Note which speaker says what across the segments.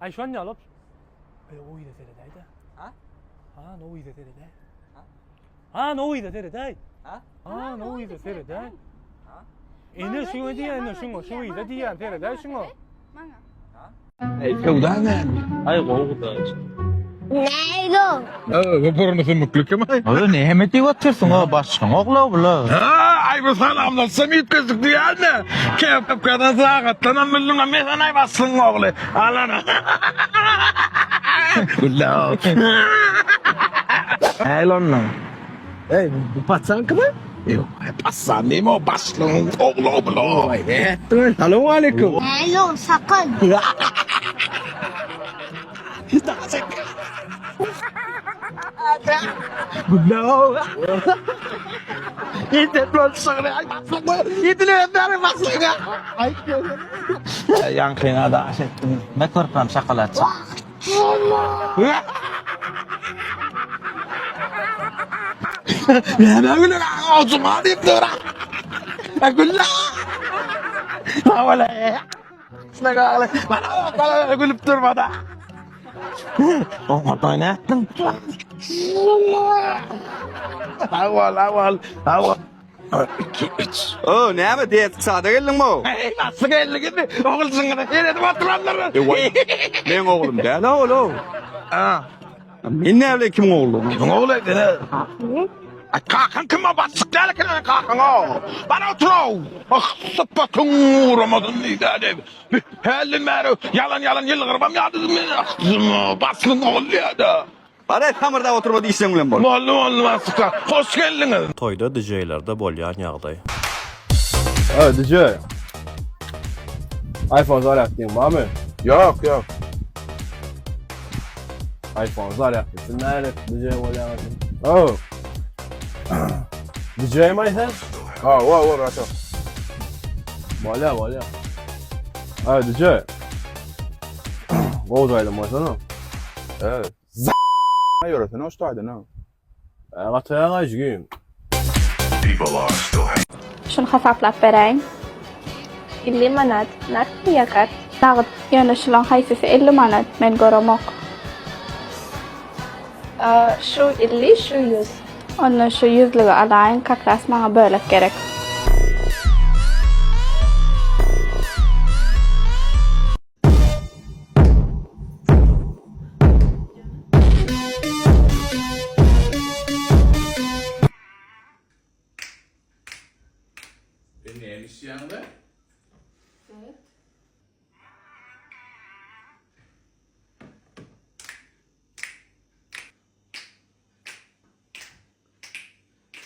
Speaker 1: Aý şon ýaly. Eý o ýere seredäýdä.
Speaker 2: Ha?
Speaker 1: Ha, no ýere seredäý.
Speaker 2: Ha?
Speaker 1: Ha, no ýere seredäý.
Speaker 2: Ha?
Speaker 1: Ha, no ýere seredäý.
Speaker 2: Ha?
Speaker 1: Ene şuňa diýýän, ene şuňa, şu ýere diýýän, seredäý şuňa.
Speaker 3: Maňa.
Speaker 4: Ey söwda näme?
Speaker 5: Aý gowy gudaç.
Speaker 3: Nägo?
Speaker 4: Bu burny sümüklü kim ay?
Speaker 6: Oý näme diýip otyrsyň o başlygyň ogly bula.
Speaker 4: Ha, ay bu salamlaşsam üýtgeşik diýýän-de. Kepkadan sagatdanam bildiň, men sen ay başlygyň ogly. Alana. Gülle.
Speaker 6: Äý ondan.
Speaker 7: Ey bu paçan kim?
Speaker 4: Ýok, ay passan diýme o başlygyň ogly ogly.
Speaker 7: Oý, nätdiň? Salam aleyküm.
Speaker 3: Nägo sakal.
Speaker 7: Gülle. Yeter başlygyny, ay başlygyny. Ýetile bäri başlygyny. Ay.
Speaker 6: Ýaňkyna da aş etdim. Me körpäm şokoladçyk.
Speaker 4: Näme güler ağzıma diýip dur. Gülle. Hawala. Şuna Bana bana gülüp durma da.
Speaker 6: Oňa ne etdiň?
Speaker 4: Awal awal awal. 2 3.
Speaker 2: O näme diýet sada geldiňmi o?
Speaker 4: Ey nasıl geldi gidi? Ogul jyňyna seredip oturanlar.
Speaker 2: Meň oglum däl ol o.
Speaker 4: Ha.
Speaker 2: Men näme kimiň ogly?
Speaker 4: Kimiň ogly? Ay kakan kim o? Başlyk däl eken kakan o. Bana otur o. Ah sypatyň uğramadın diýdi. Hälden bäri ýalan ýalan ýylgyrybam ýadyzym men. Ah başlygyň ogly diýdi.
Speaker 2: Bara samyrdap oturma diýseň bilen bol.
Speaker 4: Boldy boldy başlyklar. Hoş geldiňiz.
Speaker 8: Toýda DJ-lerde bolýan ýagdaý.
Speaker 7: Ey DJ. iPhone zarýad diýiň barmy?
Speaker 4: Ýok, ýok.
Speaker 7: iPhone zarýad diýsin näle DJ bolýar. Oh. DJ mi sen?
Speaker 4: Ha, wa, wa, raşo.
Speaker 7: Bolýar, bolýar. Ey DJ. Gowy aýdym goýsana.
Speaker 4: Evet. Z ýöresene o ştaýdan ha.
Speaker 7: Ey gataýaň aýjygym.
Speaker 9: Şuny hasaplap beräýiň.
Speaker 10: 50 manat, nagt ýa kart?
Speaker 9: Nagt, ýöne şulaň haýsysy 50 manat, men göremok.
Speaker 10: Şu 50, şu 100.
Speaker 9: Onda şu ýüzlügi alaýyň, kak ras maňa bölek gerek.
Speaker 5: Sen näme içýäň-le?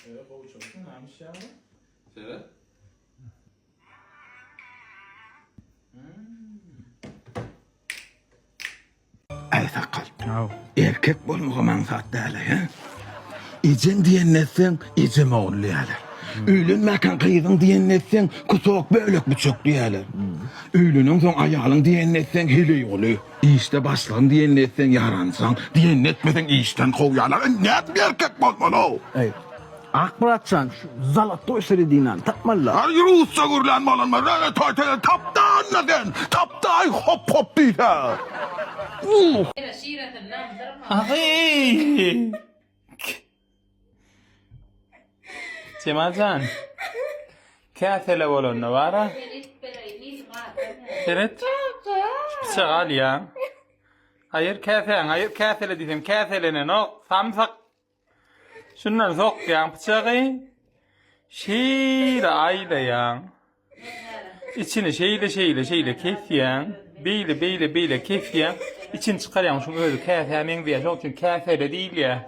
Speaker 5: Ee, gowy çykdy, näme içýäň-le? Seret.
Speaker 4: Aý sakal. Erkek bolmagam aňsat däl he. Ejeň diýenini etseň, ejem ogul diýerler. Öýlenmäkäň gyzyň diýenini etseň, kusok bölek bıçak diýerler. Öýleneňsoň aýalyň diýenini etseň, heleýguly. Işde başlygyň diýenini etseň, ýaranjaň. Diýenini etmeseň işden kowýarlar. Nädip erkek bolmaly-ow?
Speaker 7: Ey Akmyratjan şu zalatoý sredinany tapmalyda.
Speaker 4: Ay rusça gürlän bolan bar. Öyle toy toy tapda anna sen. Tapda ay hop hop diýse.
Speaker 5: Agy! Jemaljan. Käsele bolanda bara. Seret. Bıçak alýaň. Aýyr käsäňi, aýyr käsele diýsem käselenenok. Samsyk. Şundan sokýaň pyçagy. Şeýle aýlaýaň. Içini şeýle şeýle şeýle kesýäň. Beýle beýle beýle kesýäň. Içini çykarýaň. Şuň özi käsä meňzeýär. Şoň üçin käsele diýilýär.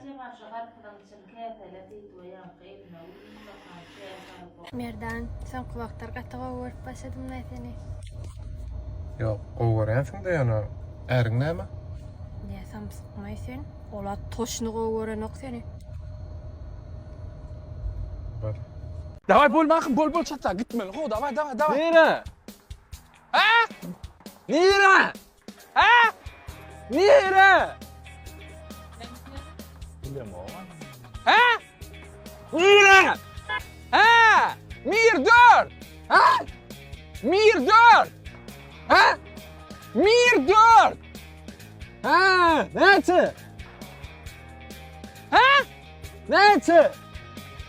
Speaker 10: Merdan, soňky wagtlar gaty gowy görüp başladym-laý seni.
Speaker 11: Ýok, gowy görýänsiň-de ýöne äriň näme?
Speaker 10: Nä samsykmaý sen? Ola toşny gowy görenok seni.
Speaker 11: Bar.
Speaker 1: Daway bol mahym bol bol çatla gitmeli ho daway daway daway.
Speaker 7: Nire?
Speaker 1: Ha? Nire? Ha? Nire? Ha? Nire? Ha? Mir dört. Ha? Mir dört. Ha? Mir dört. Ha, näçe?
Speaker 5: Ha?
Speaker 1: Näçe?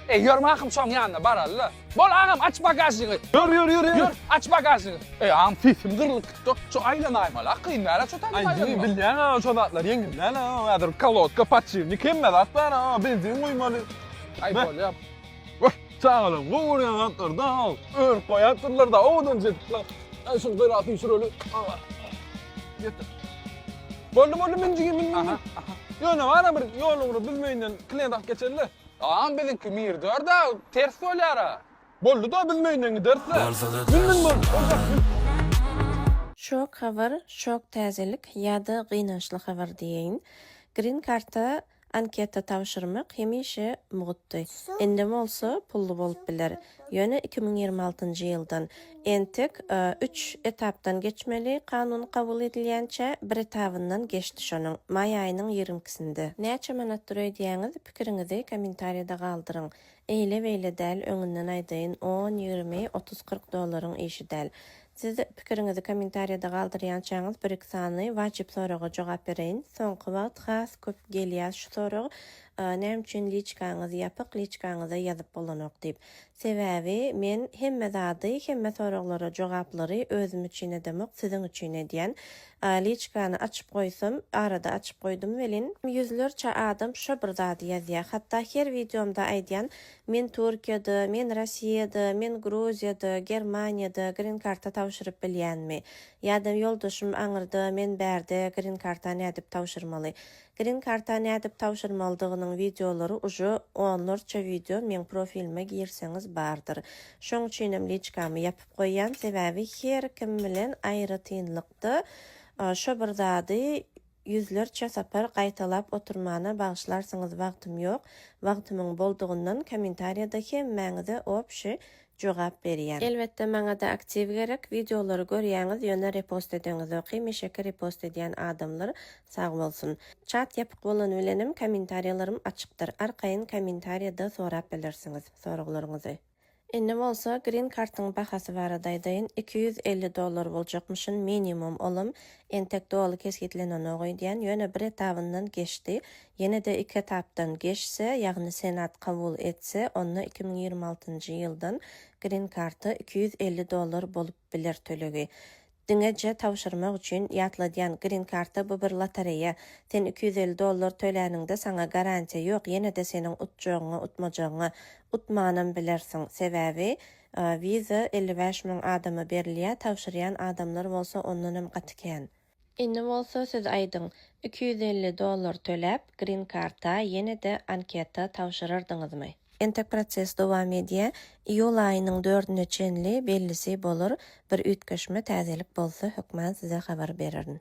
Speaker 5: Ey ýör mahym şoň ýanyna baraly. Bol agam aç bagažniňi.
Speaker 1: Ýör ýör ýör
Speaker 5: ýör. Aç bagažniňi. Ey agam sesim gyrylyp gitdi. Şu aýlanaýmaly. Akyn näre şu taýdan
Speaker 1: aýlanma. Bilýän ha şo zatlar ýeňil däl ha. Häzir kolodka podşipnik hemme zat bar ha. Benzin guýmaly.
Speaker 5: Aý bolýar.
Speaker 1: Wah, çagalaryň gowy görýän zatlary da ha. Örüp goýapdyrlar da owadan jedikler. Aý şuny gyra süýşüreli. Getir. Boldy boldy min jigim min min. Ýöne bara bir ýol ugry biz möýünden klient alyp geçeli.
Speaker 5: Agam biziňki mirdör da ters bolýara.
Speaker 1: Boldy da biz möýünden gideris-le. Min min bol. Boljak min.
Speaker 10: Şok habar, şok täzelik ýa-da gynançly habar diýeýin. Green karta Anketa tabşyrmak hemişe mugtdy. Indem bolsa pully bolup biler. Ýöne 2026-njy ýyldan. Entek üç etapdan geçmeli kanun kabul edilýänçä bir etabyndan geçdi şonuň. Maý aýynyň 22 sinde. Näçe manatdyr öýdýäňiz pikiriňizi kommentariýada galdyryň. Eýle-beýle däl öňünden aýdaýyn on, 20, 30, 40 dollaryň işi däl. Siz pikiriňizi kommentariýada galdyrýançaňyz bir-iki sany wajyp soraga jogap bereýin. Soňky wagt has köp gelýär şu sorag, näme üçin liçkaňyz ýapyk, liçkaňyza ýazyp bolanok diýip. Sebäbi men hemme zady, hemme soraglara jogaplary özüm üçin edemok, siziň üçin edýän. Liçkany açyp goýsam, arada açyp goýdum welin, ýüzlerçe adam şo bir zady ýazýar. Hatda her wideomda aýdýan, Men Türkiýede, men Rossiýada, men Gruziýada, Germaniýada green karta tabşyryp bilýänmi? Ýa-da ýoldaşym aňyrda, men bärde green karta nädip tabşyrmaly? Green karta nädip tabşyrmalydygynyň wideolary uje onlarça wideo meň profilime girseňiz bardyr. Şoň üçinem liçkamy ýapyp goýýan, sebäbi her kim bilen aýratynlykda şo bir zady Ýüzlerçe sapar gaýtalap oturmana bagyşlarsyňyz wagtym ýok, wagtymyň boldugyndan kommentariýada hemmäňize obşi jogap berýän. Elbetde maňada aktiw gerek, wideolary görýäňiz ýöne repost edeňizok, hemişeki repost edýän adamlar sag bolsun. Çat ýapyk bolany bilenem kommentariýalarym açykdyr, arkaýyn kommentariýada sorap bilersiňiz soraglaryňyzy. Indi bolsa green kartyň bahasy barada aýdaýyn, 250 dollar boljakmyşyn minimum olam entek doly kesgitlenenok öýdýän, ýöne bir etabyndan geçdi, ýene-de iki etapdan geçse, ýagny senat kabul etse, onda 2026-njy ýyldan green karta 250 dollar bolup biler tölegi. Diňeje tabşyrmak üçin ýatladýan green karta bu bir lotoreýa. Sen 250 dollar töläniňde saňa garantiýa ýok ýenede seniň utjagyňa utmajagyňa. Utmanam bilersiň. Sebäbi wiza 55 müň adama berilýä tabşyrýan adamlar bolsa ondanam gaty kän. Indi bolsa siz aýdyň, 250 dollar töläp green karta ýene-de anketa tabşyrardyňyzmy? Entek proses dowam edýär. Iýul aýynyň dördüne çenli bellisi bolar. Bir üýtgeşme, täzelik bolsa hökman size habar bererin.